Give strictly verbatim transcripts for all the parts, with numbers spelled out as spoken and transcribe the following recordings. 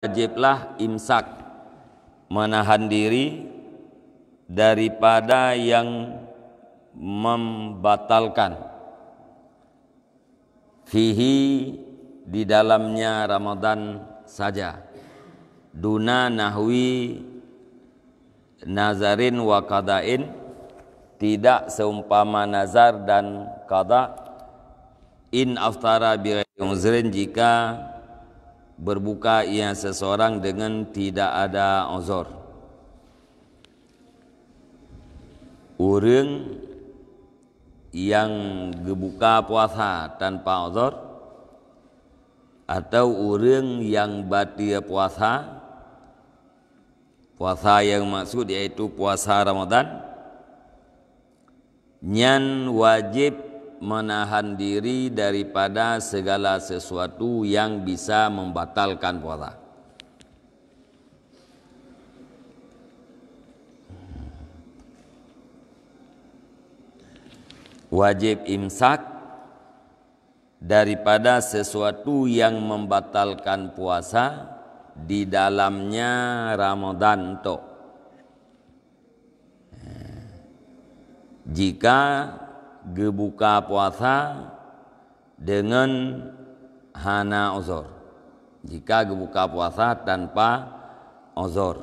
wajiblah imsak, menahan diri daripada yang membatalkan, fihi, di dalamnya Ramadan saja, duna nahwi nazarin wa qadain, tidak seumpama nazar dan qada, in aftara bighairi uzrin, jika berbuka ia seseorang dengan tidak ada uzur. Ureuëng nyang geubuka puasa tanpa uzur, atau ureuëng nyang bateue puasa, puasa nyang maksud yaitu puasa Ramadan, nyan wajéb meunahan diri daripada segala sesuatu nyang bisa membatalkan puasa. Wajéb imsak daripada sesuatu nyang membatalkan puasa di dalamnya Ramadan tu. Jika geubuka puasa deungon hana uzur. Jika geubuka puasa tanpa uzur,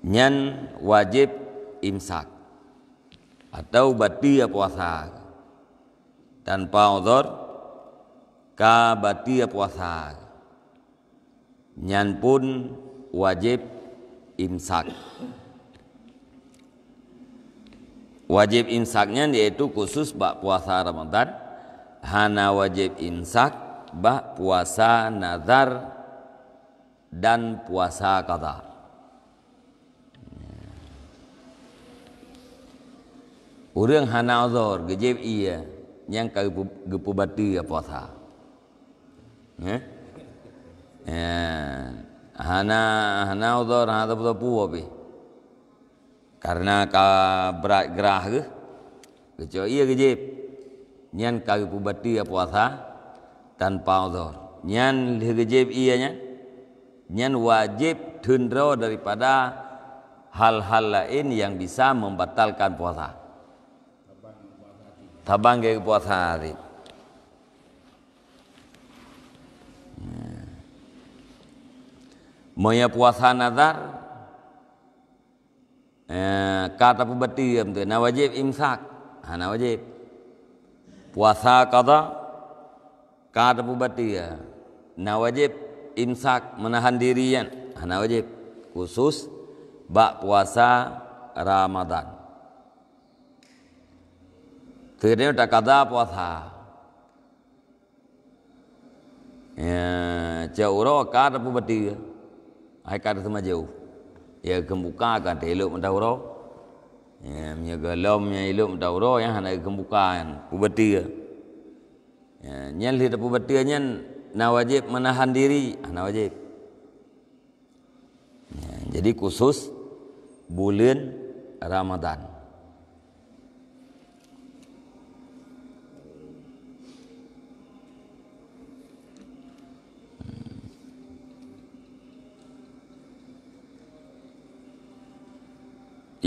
nyan wajéb imsak atau bateue puasa. Tanpa uzur ka bateue puasa, nyan pun wajéb imsak. Wajéb imsak nyan yaitu khusus bak puasa Ramadan, hana wajéb imsak bak puasa nazar dan puasa qadha. Ureuëng hana uzur geujép ié, nyan ka geupeu-, geupeubateue puasa. Eh? Eh, hana, hana uzur, hana teupeu-teupeu pih. Karena ka brat grah geuh, geucok ié geujép, nyan ka geupeubateue puasa tanpa uzur. Nyan lheueh geujép ié nyan, nyan wajéb theun droe daripada hal-hal laén nyang bisa membatalkan puasa. Tabang gaya puasa hari. Meunyoe puasa nazar, eh, ka tapeubateue, na wajéb imsak? Hana wajéb. Puasa qadha, ka tapeubateue, na wajéb imsak, meunahan diri nyan? Hana wajéb. Khusus bak puasa Ramadan. Keuneuk takada puasa. Ya, cak uroe ka tapeubateue, hai ka taseumajoh. Ya, geukheun buka ka teulok meuta uroe. Ya, meunyoe gohlom nyang ilok meuta uroe, nyang hana geukheun buka nyan, peubateue. Ya, nyan lheueh tapeubateue nyan na wajéb meunahan diri, hana wajéb. Ya, jadi khusus buleuen Ramadan.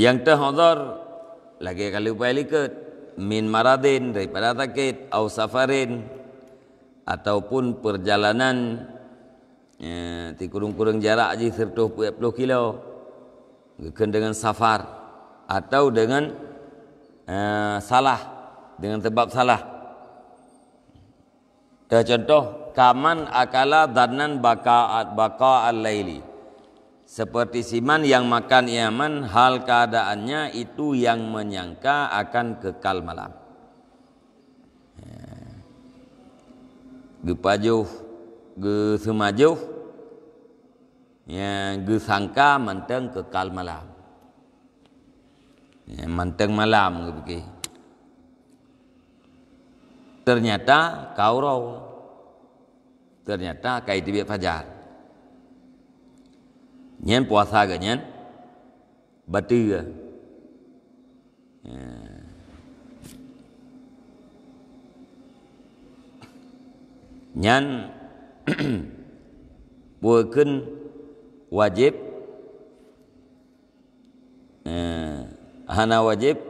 Nyang teuh uzur, lagée ka lheueh likot, min maradin, daripada sakét, au safarin, ataupun perjalanan eh, sikureueng-kureueng jarak jih seratus peuet ploh kilo, geukheun deungon safar, atau deungon, eh, salah, deungon sabab salah. Teucontoh, kaman akala dhannan baka, baka al-laili. Seperti siman yang makan iaman, hal keadaannya itu yang menyangka akan kekal malam. Geupajoh, geuseumajoh, nyang geusangka mantong keukal malam. Nyang mantong malam geupike. Teunyata ka uroe. Teunyata ka iteubiet fajar. Nyan puasa geuh nyan bateue. Ya. Nyan Peue kheun wajéb? Eh, hana wajéb.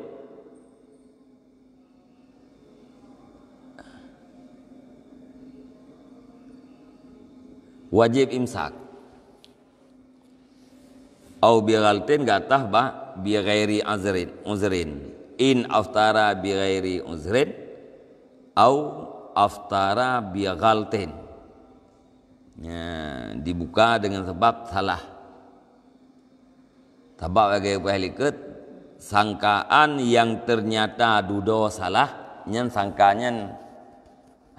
Wajéb imsak. Au bi ghaltin, gata bah bi ghairi azrin, uzrin. In aftara bi ghairi uzrin, au aftara bi ghaltin. Ya, dibuka dengan sebab salah. Sabab lagée peugah likot, sangkaan nyang ternyata dudoe salah, nyan sangka nyan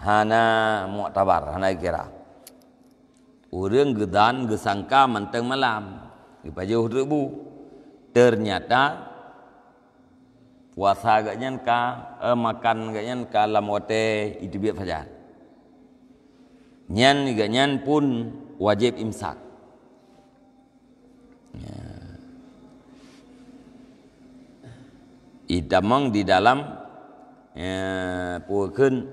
hana muktabar, hana dikira. Ureuëng geudan geusangka mantong malam, geupajoh treuk bu. Ternyata puasa geuhnyan ka, eh, makan geuhnyan ka lam watée jiteubiet fajar. Nyan geuhnyan pun wajéb imsak. Ya. Itamong di dalam, ya, peue kheun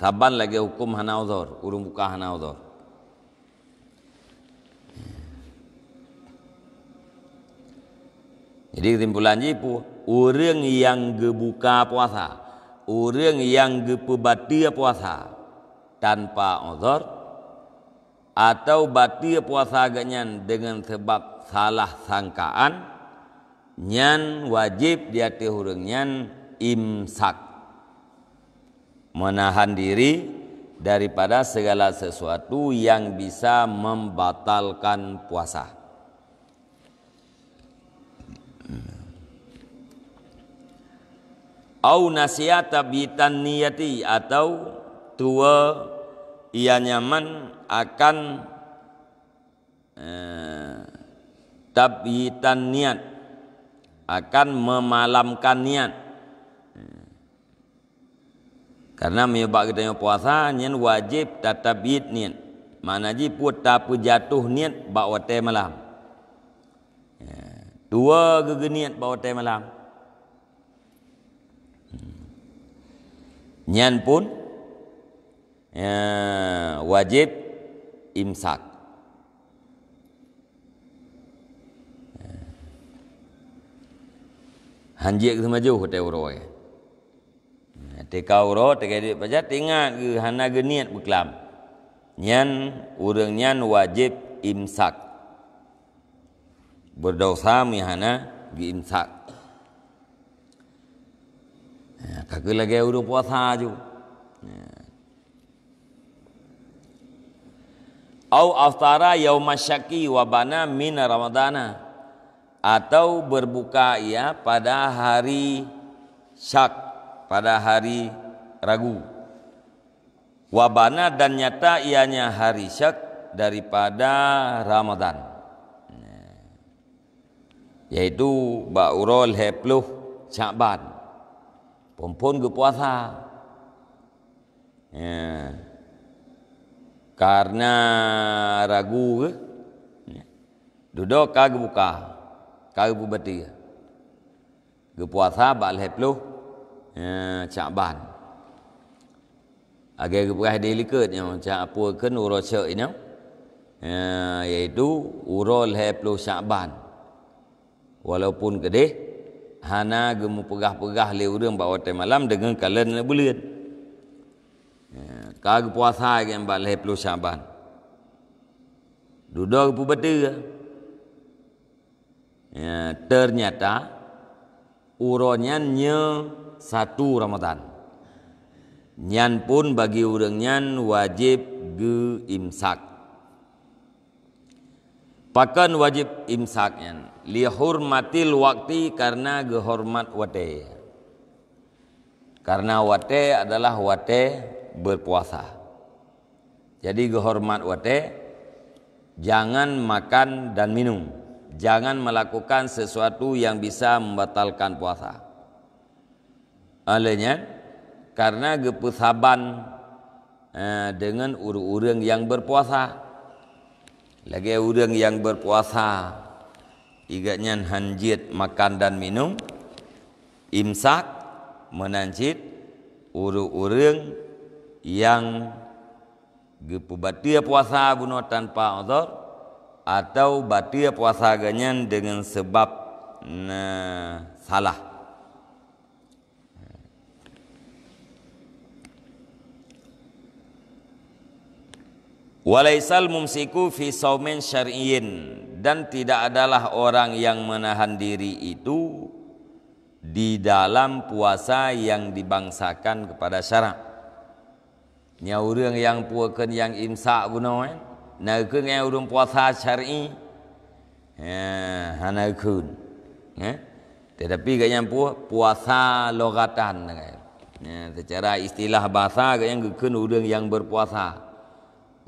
saban lagée huköm hana uzur, ureuëng buka hana uzur. Jadi kesimpulan jih, pu-, ureuëng nyang geubuka puasa, ureuëng nyang geupeubateue puasa tanpa uzur, atau bateue puasa geuhnyan deungon sabab salah sangkaan, nyan wajéb di ateueh ureuëng nyan imsak, menahan diri daripada segala sesuatu yang bisa membatalkan puasa. Au nasiya tabyitan niyati, atau tuwoe ia nyan akan, eh, tabyitan niat, akan memalamkan niat. Karena meunyoe bak geutanyoe puasa, nyan wajéb tatabyit niet. Makna jih peue, tapeujatoh niet bak watée malam. Ya, tuwoe geugeuniet bak watée malam. Nyan pun, ya, wajéb imsak. Hanjeuet geuseumajoh watée uroe. Teuka uroe, teuka duek pajar, teuingat geuh hana geuniet beuklam. Nyan, ureuëng nyan wajéb imsak. Beurdosa meunyo hana geuimsak. Ka keuh lagée ureuëng puasa ju. Au aftara yauma syakki wa bana min ramadana, atau berbuka ia pada hari syak, pada hari ragu. Wa bana, dan nyata ianya hari syak daripada Ramadan, yaitu bak uroe lhée ploh Syakban, phon-phon geupuasa. Ya. Karena ragu geuh, dudoe ka geubuka, ka geupeubateue. Geupuasa bak lhée ploh, ya, Syakban. Lagée geupeugah di likot nyoe, cak peue kheun uroe syak nyoe, ya, yaitu uroe lhée ploh Syakban. Walaupun keudeh hana geumeupeugah-peugah lé ureuëng bak watée malam deungon kalon buleuen. Ya, ka geupuasa geuh bak lhée ploh Syakban. Dudoe geupeubateue. Ya, ternyata uroe nyan nyoe satu Ramadan. Nyan pun bagi ureuëng nyan wajéb geuimsak. Pakon wajéb imsak nyan? Lihurmatil wakti, karena geuhoreumat watée. Karena watée adalah watée berpuasa. Jadi geuhoreumat watée, jangan makan dan minum, jangan melakukan sesuatu yang bisa membatalkan puasa. Oleh nyan, karena geupeusaban, eh, deungon ureuëng-ureuëng nyang berpuasa. Lagée ureuëng nyang berpuasa, gobnyan hanjeuet makan dan minum, imsak, meunan cit ureuëng-ureuëng nyang Geupeubateue puasa bunoe tanpa uzur, atau bateue puasa geuh nyan deungon seubab na salah. "Walaisal mumsiku fi saumin syar'iyyin," dan tidak adalah orang yang menahan diri itu di dalam puasa yang dibangsakan kepada syarak. Nyan ureuëng nyang peue kheun nyang imsak bunoe, na kheun nyang ureuëng puasa syar'i? Ya, hana kheun. Ya. Tetapi gobnyan peue? Puasa logatan. Ya, secara istilah bahasa gobnyan geukheun ureuëng nyang berpuasa.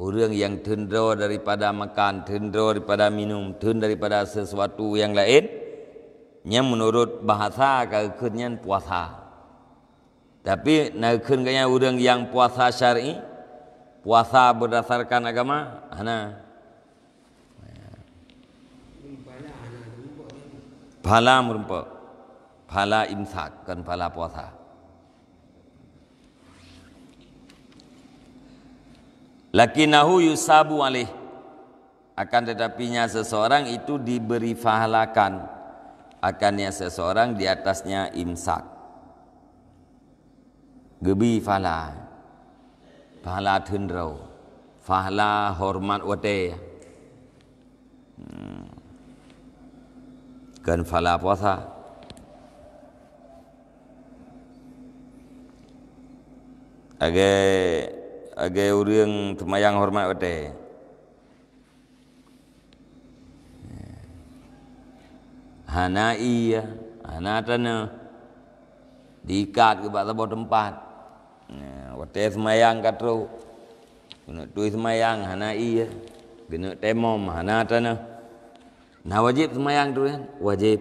Ureuëng nyang teundroe daripada makan, teundroe daripada minum, teun daripada sesuatu nyang laén, nyan menurut bahasa ka geukheun nyan puasa. Tapi na kheun gobnyan ureuëng nyang puasa syar'i, puasa berdasarkan agama, hana. Pahala meurumpok. Pahala imsak, kon pahala puasa. "Lakinnahu yusabu alaih." Akan tetapi, nyan seseorang itu diberi pahalakan akan nyan seseorang di atasnya imsak. Geubri pahala. Pahala teundroe. Pahala horeumat watée. Hmm. Kon pahala puasa. Lagée, lagée ureuëng teumayang horeumat watée. Hana ié, hana tanoh. Diikat keu bak saboh teumpat. Nah, watée seumayang ka trok. Keuneuk tui seumayang hana ié. Keuneuk temom hana tanoh. Nah, wajéb seumayang tu kan? Wajéb.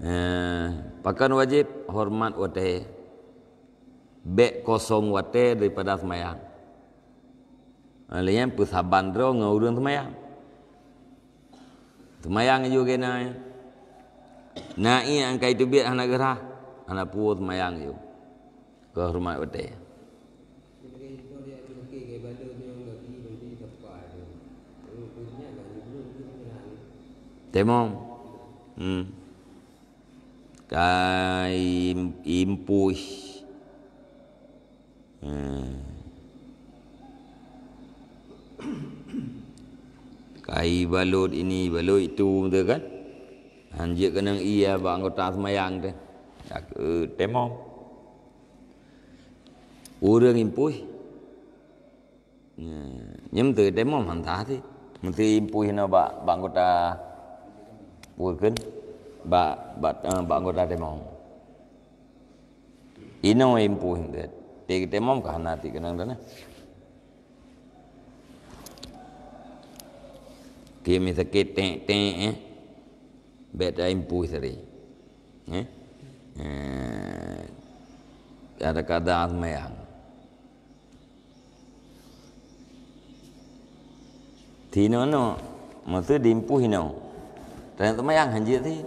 Nah, pakon wajéb? Horeumat watée. Bék kosong watée daripada seumayang. Lé nyan peusaban droe ngon ureuëng seumayang. Seumayang ju keunan. Na ié nyang ka iteubiet hana geurhah, hana peue seumayang ju. Keu horeumat watée. Temom. Hmm. Ka im-, impuih. Hmm. Ka ibalot ini, ibalot itu, beutôi kan? Han jeuet keunong ié bak anggota seumayang teuh. Dak, eh, temom. Ureuëng impuih. Nyan, nyan meuteumé temom han sah cit. Meuteumé impuih inoe bak, bak anggota, peue kheun? Bak, bak, eh, bak anggota temom. Inoe impuih meuteumé. Teuh temom ka hana cit keunong tanoh. Keu mi sakét tek-tek, eh. Bék ta impuih tadi. Eh? Eh, ada kada seumayang. Tinoe-noe, meuteumé diimpuih inoe. Teunyata seumayang han jeuet cit.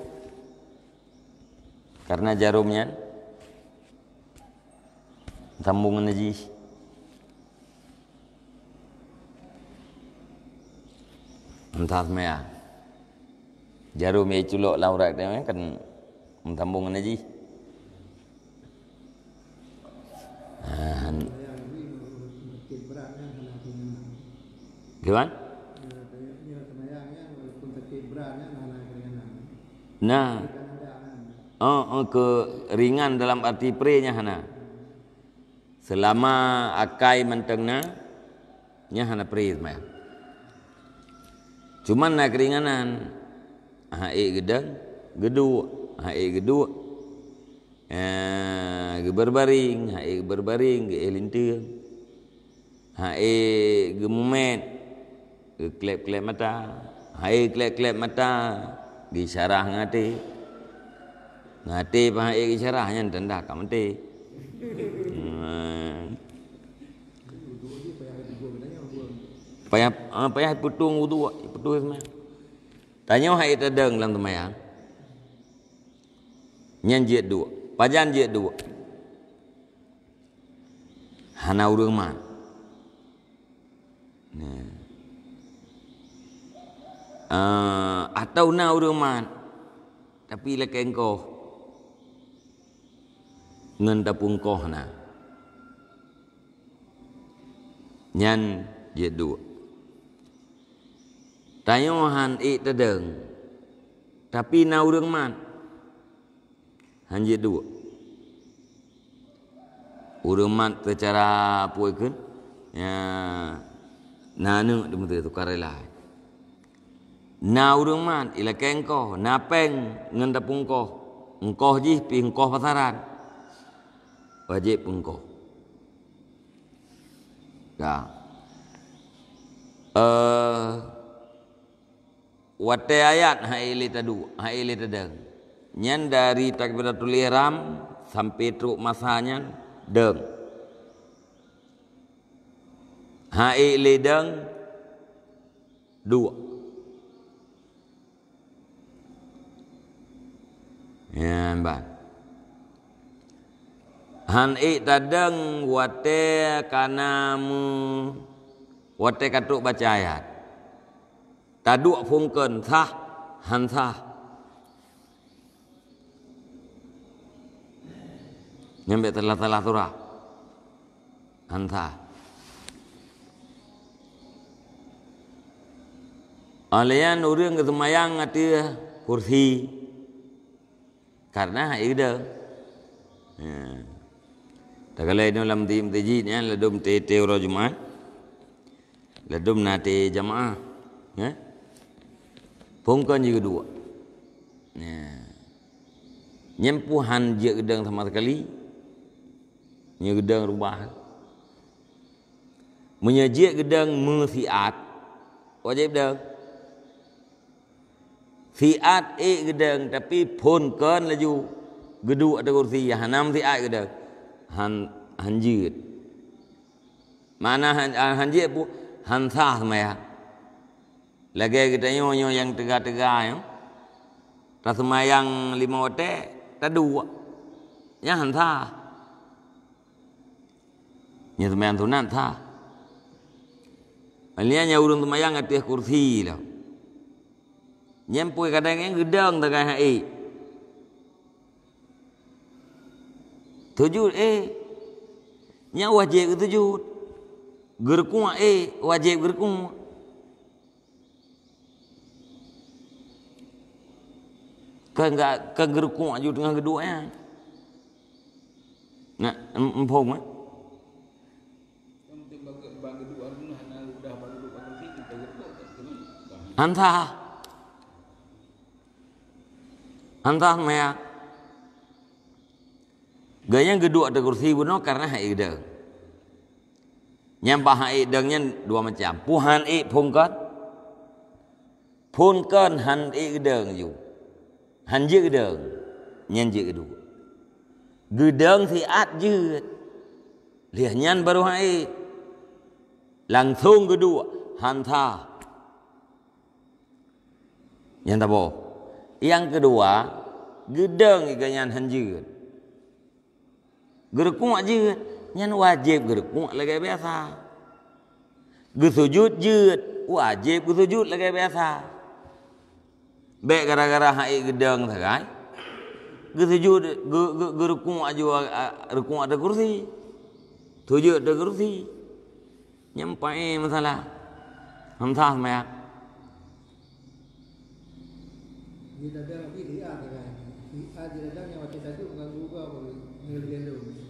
Karena jarum nyan sambong ngon najih. Entah seumayang. Jarum nyang iculok lam urat teuh kan meusambong ngon najih. Ah, han-, gimana? Nah. Oh, oh, keu ringan dalam arti pré nyan hana. Seulama akai mantong na, nyan hana pré seumayang. Cuman na keuringanan, han ék geudong, geuduek, han ék geuduek, eh, geubeurbaring, han ék geubeurbaring, geuéh linteung, han ék geumumet, geukleb-kleb mata. Han ék kleb-kleb mata, geuisyarah ngon até. Ngon até pih han ék geuisyarah, nyan tanda ka maté. Hmm. Payah, ah, payah putong wudu, putong seumayang. Tanyoe han ék tadong lam seumayang. Nyan jeuet duek. Pajan jeuet duek? Hana ureuëng mat. Nah. Ah, atau na ureuëng mat, tapi lakée engkoh ngon tapeungkoh na. Nyan jeuet duek. Tanyoe han ék tadong, tapi na ureuëng mat. Han jeuet duek. Ureuëng mat seucara peue kheun? Ya, na aneuëk teumeuteuh tukar rela. Na ureuëng mat, ilakée engkoh, na péng ngon tapeungkoh. Engkoh jih pih engkoh pasaran. Wajéb peungkoh. Ka. Eh, Watée ayat han ék lé tadu-, han ék lé tadong. Nyan dari takbiratul ihram sampai trok masa nyan dong. Han ék lé dong duek. Nyan ban. Han ék tadong watée kana meu-, watée ka trok baca ayat. Taduek phon kon sah, han sah. Nyan bék salah-salah surah. Han sah. Óh lheueh nyan ureuëng geuseumayang ateueh kursi. Karena han ék geudong. Ya. Takalon inoe lam meuseujid nyan ladôm teuh uroe Jumat. Ladôm na teuh jamaah. Ya. Phon kon jeuet duek. Ya. Nyan pih han jeuet geudong sama sekali. Nyoe geudong rubah. Meunyoe jeuet geudong meusiat, wajéb dong. Siat ék geudong, tapi phon kon laju geuduek ateueh kursi, hana meusiat geudong. Han, han jeuet. Makna han, han jeuet pih, han sah seumayang. Lagée geutanyoe nyoe nyang teuga-teuga nyoe, taseumayang limong watée, taduek. Nyan han sah. Nyan seumayang sunat sah. Alia nyang ureuëng seumayang ateueh kursi lom. Nyan pih kadang nyan geudong tagai han ék. Sujud ék. Nyan wajéb geusujud. Geurukuek ék, wajéb geurukuek. Kan ga-, kan geurukuek ju teungoh geuduek nyan. Nah, em-, muphom, eh? Han sah. Han sah meuya. Geuh nyan geuduek ateueh kursi bunoe karena han ék dong. Nyang bah han ék dong nyan dua macam. Pih han ék phon kon. Phon kon han ék geudong ju. Han jeuet geudong. Nyan jeuet geuduek. Geudong siat jeuet. Lheueh nyan barô han ék. Langsong geuduek. Han sah. Nyang saboh. Nyang keudua, geudong iga nyan han jeuet. Geurukuek jeuet, nyan wajéb geurukuek lagée biasa. Geusujut jeuet, wajéb geusujut lagée biasa. Bék gara-gara han ék geudong sagai, geusujut, geu-, geu-, geurukuek aju, a, a, rukuek ateueh kursi. Sujut ateueh kursi. Nyan paih masalah. Han sah seumayang.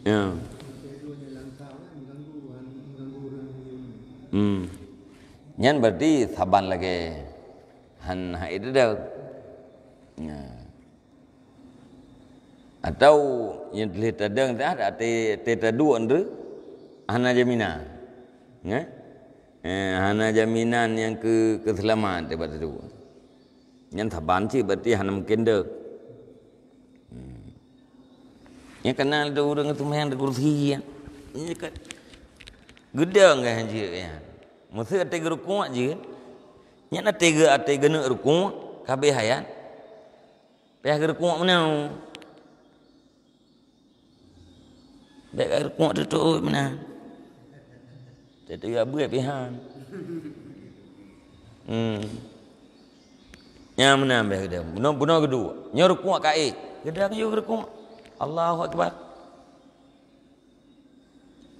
Ya. Hmm. Nyan berarti saban lagée han hai dada. Ya. Atau nyang teulheueh tadong teuh, até, até taduek nyoe, hana jaminan. Nyan? Eh, hana jaminan nyang keu, keuseulamat bak taduek. Nyan saban cit berarti hana mungken dong. Hmm. Nyan kana lé ureuëng seumayang di kursi nyan. Nyan ka geudong ka han jeuet nyan. Meuseu até geurukuek jeuet. Nyan até geu-, até geuneuk rukuek, ka habéh ayat. Payah geurukuek meunoe. Bék geurukuek teutuek meunan. Teuka buet pih han. Hmm. Nyang meunan beh geude. Bunoe, bunoe geuduek. Nyoe rukuk ka ék. Geude yue rukuk. Allahu Akbar.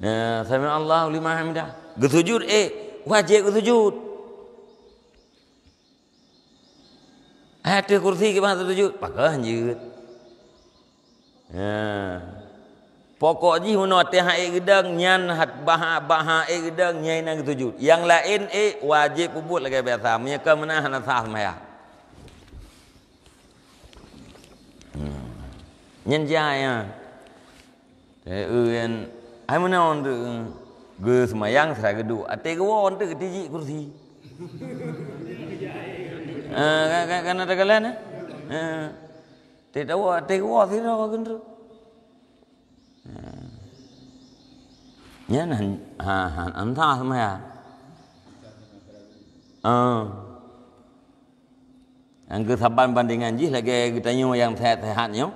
Nah, sami Allahu liman hamidah. Geusujud ék. Wajéb geusujud. Hai ateueh kursi kiban teusujud, pakon jeuet. Ha. Pokok jih meunoe teuh han ék geudong nyan hat baha-baha ék geudong nyan na geusujud. Nyang laén ék wajéb peubuet lagèe biasa. Meunyoe kon meunan hana sah seumayang. Hmm. Nyan jai nyan. Eh, eu, nyan, hai meunan tu, geuseumayang sira geuduek. Até geuwoe tu geutijik kursi. Ah, ka, ka, ka na teukalon, eh? Ah. Teuka woe, até geuwoe sira geundru. Ah. Nyan han, ha, ha, han sah seumayang. Ah. Nyang keu saban bandengan jih lagèe geutanyoe nyang seuhat-seuhat nyoe,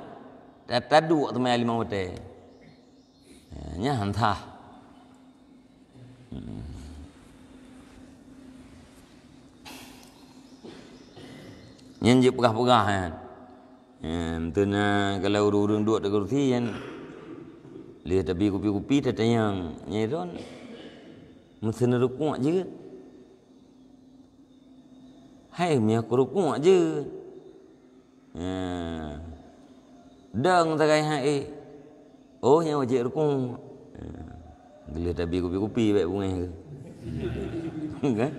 ta-, taduek teuma limong watèe. Nyan han sah. Hmm. Nyan jeuet peugah-peugah nyan. Nyan, teuma kalau ureueng-ureueng duek di kursi nyan, lheuh tabi kupi-kupi tatanyong, nyan ron meuseuneu rukuk jeuet. Hai, meunyoe keu rukuk jeuet. Ha. Dong sagai han ék. Oh, nyoe wajéb rukuk. Ha. Geuleuh tabi kupi-kupi bèk beungèh keuh. Kan?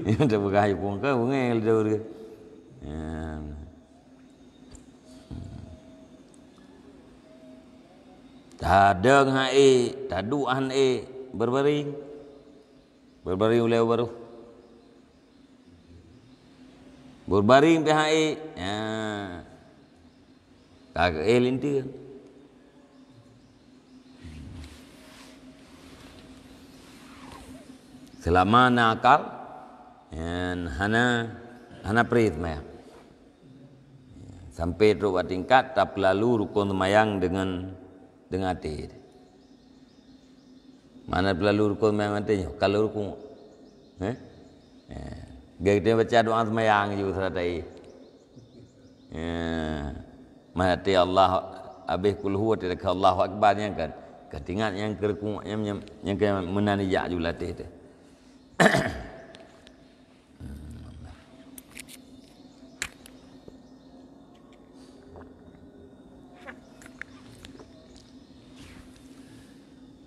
Nyoe tapeugah rukuk keuh beungèh lé dong keuh. Ha. Tadong han ék, taduek han ék, berbaring. Berbaring ulèe baroh. Berbaring pih han ék. Ha. Ka keu éh linteue. Seulama na akal, nyan hana, hana preh seumayang. Sampai trok bak tingkat tapeulalu rukon seumayang deungon, deungon até. Mana peulalu rukon seumayang até nyoe? Kalau rukuk. Eh? Eh. Geutanyoe baca doa seumayang ju seurat ai. Eh. Mana até Allah habéh kulhu, até ka Allahu Akbar nyan kan. Ka teuingat nyang keu rukuk, nyang, nyang, nyang keu meunan ijak ju latih teuh.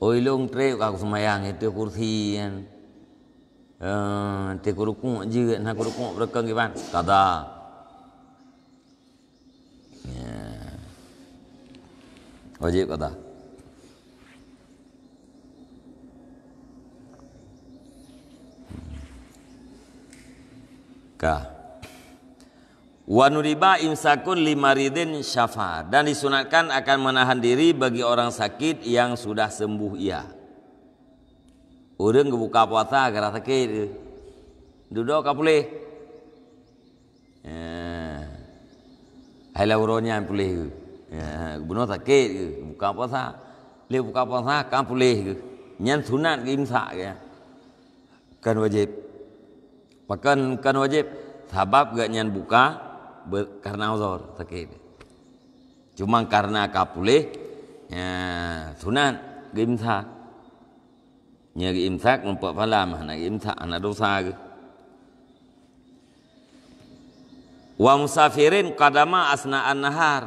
Oi, lôn trép ka kuseumayang, itu kursi nyan. Eh, itu kurukuk jeuet, na kurukuk beureukeun kiban. Kada. Ya. Wajib kada. Ka. Wa nudiba imsakun li maridin syafa, dan disunatkan akan menahan diri bagi orang sakit yang sudah sembuh ia. Ureuëng geubuka puasa gara sakét, dudoe ka puléh. Eh, hai lam uroe nyan puléh geuh. Eh, bunoe sakét geuh, buka puasa. Lé buka puasa ka puléh geuh. Nyan sunat geuimsak geuh. Kan wajéb. Pakon kan wajéb? Sabab geuh nyan buka be-, karena uzur sakét. Cuma karena ka puléh, ya, sunat geuimsak. Nya geuimsak meupat pahala, hana geuimsak hana dosa geuh. Wa musafirin qadama asna'an nahar,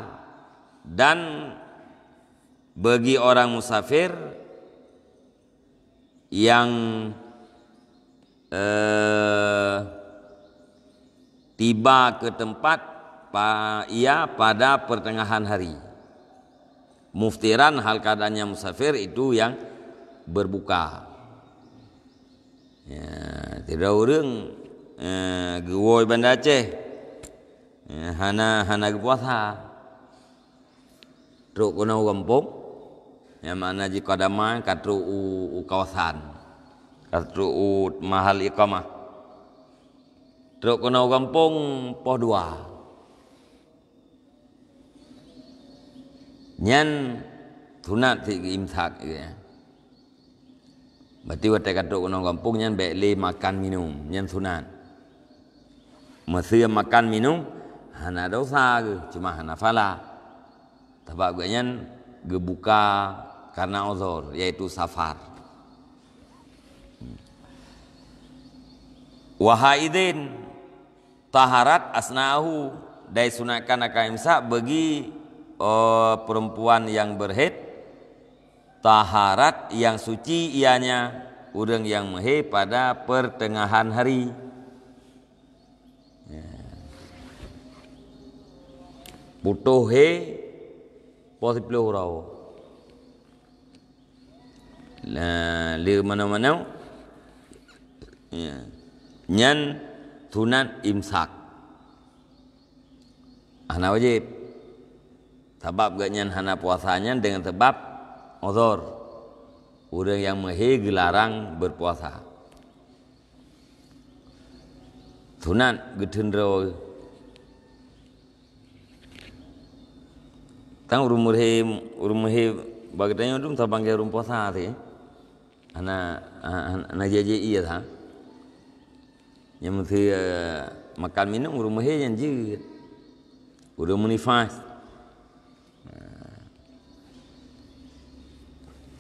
dan bagi orang musafir yang, eh, tiba ke tempat pa-, ia pada pertengahan hari. Muftiran hal keadaannya musafir itu yang berbuka. Ya, sidroe ureuëng, eh, geuwoe Banda Aceh, eh, hana, hana geupuasa. Trok keunoe u gampông, nyang makna jih qadama ka trok u, u kawasan, ka trok u mahal iqamah. Trok keunoe u gampông poh dua. Nyan sunat cit geuimsak, ya. Berarti watée ka trok keunoe gampông nyan bék lé makan minum, nyan sunat. Meusé makan minum hana dosa geuh, cuma hana phala. Sabab geuh nyan geubuka karena uzur, yaitu safar. Wa haidin taharat asna'ahu, dan disunatkan akan imsak bagi, eh, perempuan yang berhaid, taharat yang suci ianya ureuëng yang meuhé pada pertengahan hari. Ya. Putôh hé poh siplôh uroe. Nah, le manoe-manoe, ya, nyan sunat imsak. Hana wajéb. Sabab geuh nyan hana puasa nyan dengan sebab uzur. Ureuëng nyang meuhé geularang berpuasa. Sunat geuteun droe. Tang ureuëng meuhé, ureuëng meuhé bak geutanyoe dum saban geuh ureuëng puasa teuh. Hana, hana, hana jijak ie teuh. Nyang meusti, eh, makan minum ureuëng meuhé nyan jeuet. Ureuëng meunifas.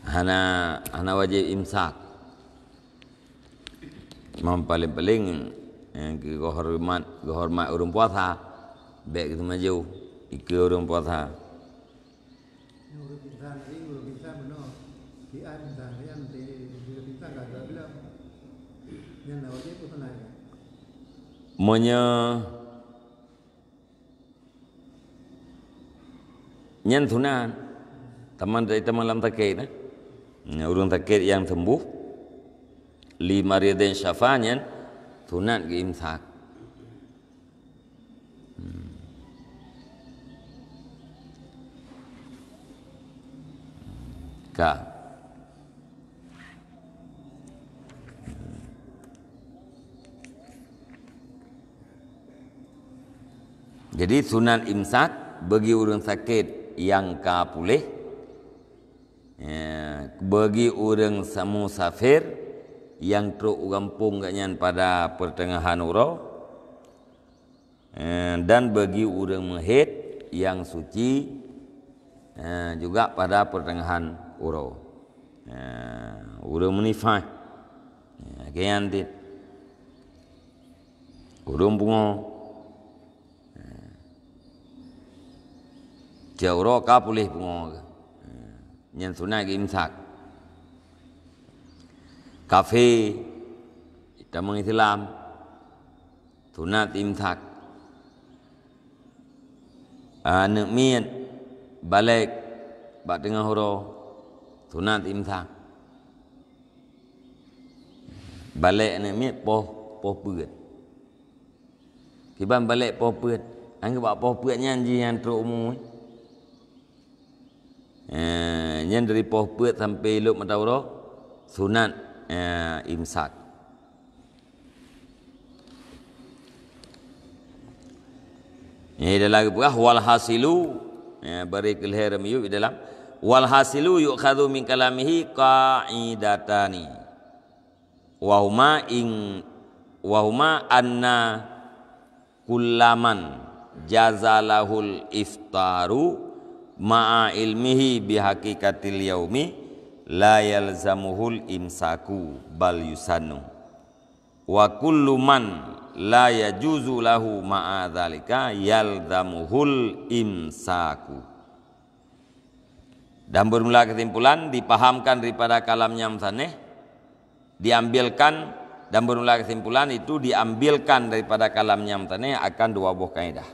Hana, hana wajéb imsak. Mam paléng-paléng, eh, geuhoreumat, geuhoreumat ureuëng puasa, bék geuteumaju ikeue ureuëng puasa. Ureuëng pingsan tadi, ureuëng pingsan bunoe, siat pingsan, nyan di, di pingsan ka geuh bilang. Nyan na wajéb peue sunat? Meunyoe Nyan sunat. Teuma, teuma lam sakét, eh. Nah, ureuëng sakét nyang sembuh, li maridin syafa nyan sunat geuimsak. Hmm. Ka. Jadi, sunat imsak bagi ureuëng sakét nyang ka puléh, ya, bagi ureuëng sa-, musafir nyang trok u gampông geuh nyan pada pertengahan uroe, eh, dan bagi ureuëng meuhét nyang suci, eh, juga pada pertengahan uroe. Eh, ureuëng meunifas. Eh, lagée nyan cit. Ureuëng pungoe. Eh. Tieb uroe ka puléh pungoe. Eh. Nyan sunat geuimsak. Kafé, tamong Islam, sunat imsak. Aneuëk miet balék bak teungoh uroe, sunat imsak. Balék aneuëk miet poh, poh peuet. Kiban balék poh peuet, anggeueb bak poh peuet nyan jih nyang trok umu. Eh, nyan dari poh peuet sampai ilop mata uroe, sunat, eh, imsak. Nyan dalam geupeugah, "Wal hasilu," ya, bari keu lhée ramiyub dalam, "Wal hasilu yu'khadhu min kalamihi qa'idatani. Wa huma in, wa huma anna kullaman jaza lahul iftaru ma'a ilmihi bihaqiqatil yaumi la yalzamuhul imsaku bal yusannu. Wa kullu man la yajuzu lahu ma'a dzalika yalzamuhul imsaku." Dan bermula kesimpulan dipahamkan daripada kalam nyang meusaneh, diambilkan, dan bermula kesimpulan itu diambilkan daripada kalam nyang meusaneh akan dua boh kaidah.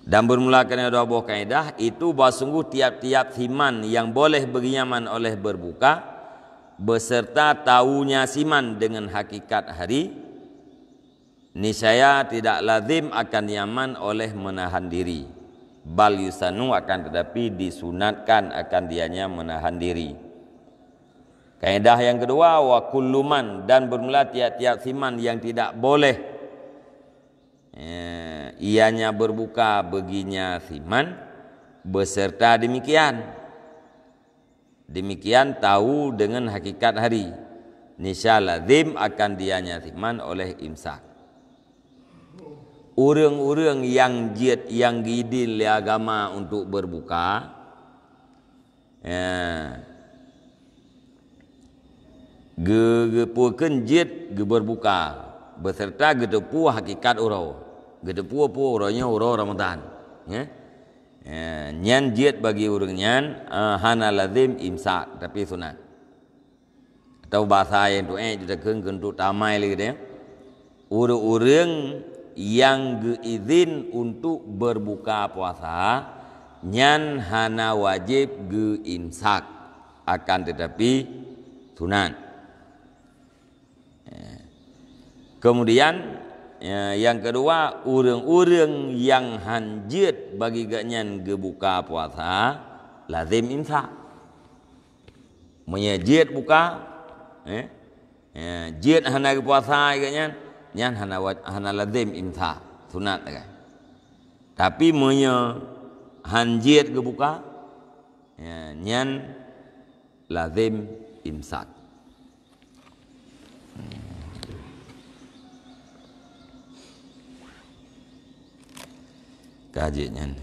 Dan bermula karena dua boh kaidah itu bahwa sungguh tiap-tiap siman yang boleh bagi nyaman oleh berbuka, beserta taunya siman dengan hakikat hari, niscaya tidak lazim akan nyaman oleh menahan diri. Bal yusannu, akan tetapi disunatkan akan dianya menahan diri. Kaidah yang kedua, wa kullu man, dan bermula tiap-tiap siman yang tidak boleh, eh, ianya berbuka baginya siman, beserta demikian. Demikian tahu dengan hakikat hari. Niscaya lazim akan dianya siman oleh imsak. Ureuëng-ureuëng nyang jeuet nyang geudin lé agama untuk berbuka, ya, ge-, geupeukeun jeuet geuberbuka, beserta geuteupeue hakikat uroe. Geuteupeue peue uroe nyoe uroe Ramadan. Ya. Ya, nyan jeuet bagi ureuëng nyan, eh, hana lazim imsak, tapi sunat. Atau bahasa nyang tu'ék jeuet takheun keu untuk tamai lé geutanyoe. Ureuëng-ureuëng nyang geuizin untuk berbuka puasa, nyan hana wajéb geuimsak, akan tetapi sunat. Eh. Kemudian, ya, nyang keudua, ureuëng-ureuëng nyang han jeuet bagi geuhnyan geubuka puasa, lazim imsak. Meunyoe jeuet buka, eh, ya, jeuet hana geupuasa geuhnyan, nyan hana wa-, hana lazim imsak, sunat sagai. Tapi meunyoe han jeuet geubuka, ya, nyan lazim imsak. Ka jeuet nyan.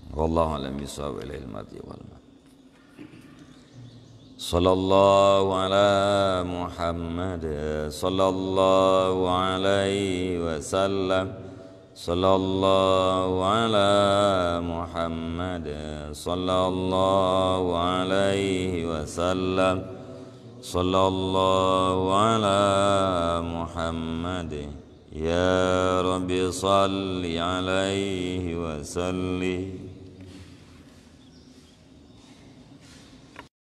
Wallahu a'lam bishawab, ilaihil marji' wal ma'ab. Sallallahu ala Muhammad, sallallahu alaihi wasallam. Sallallahu ala Muhammad, sallallahu alaihi wasallam. Sallallahu ala Muhammad. Ya Rabbi, salli alaihi wa sallim.